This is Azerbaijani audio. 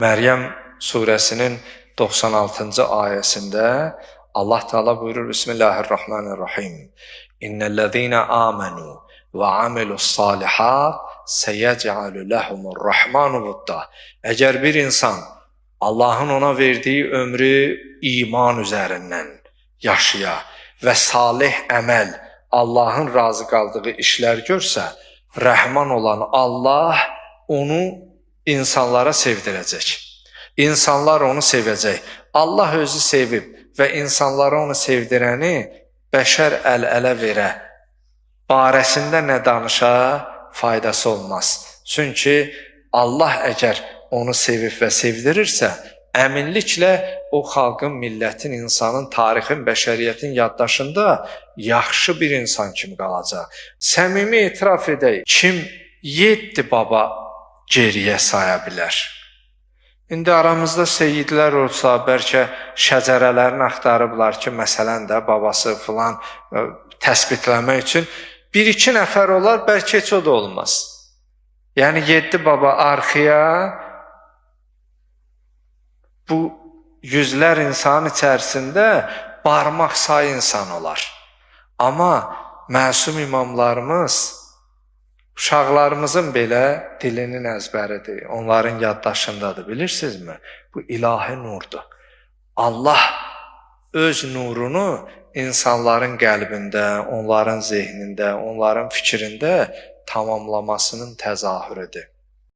Məryəm surəsinin 96-cı ayəsində Allah Teala buyurur: Bismillahirrahmanirrahim. İnnellezîne âmenû və amilu's-salihat seyec'alu lehumur-rahmanu vudda. Əgər bir insan Allahın ona verdiyi ömrü iman üzərindən yaşaya və salih əməl, Allahın razı qaldığı işlər görsə, Rəhman olan Allah onu insanlara sevdirəcək. İnsanlar onu sevəcək. Allah özü sevib və insanlara onu sevdirəni bəşər əl-ələ verə, barəsində nə danışa faydası olmaz. Çünki Allah əgər onu sevib və sevdirirsə, əminliklə o xalqın, millətin, insanın, tarixin, bəşəriyyətin yaddaşında yaxşı bir insan kimi qalacaq. Səmimi etiraf edək, kim 7 baba geriyə saya bilər? İndi aramızda seyidlər olsa, bəlkə şəcərələrini axtarıblar ki, məsələn də babası filan təsbitləmək üçün bir-iki nəfər olar, bəlkə heç o da olmaz. Yəni 7 baba arxaya bu yüzlər insanın içərisində barmaq sayı insan olar. Amma məsum imamlarımız uşaqlarımızın belə dilinin əzbəridir, onların yaddaşındadır, bilirsinizmi? Bu ilahi nurdur. Allah öz nurunu insanların qəlbində, onların zehnində, onların fikrində tamamlamasının təzahürüdür.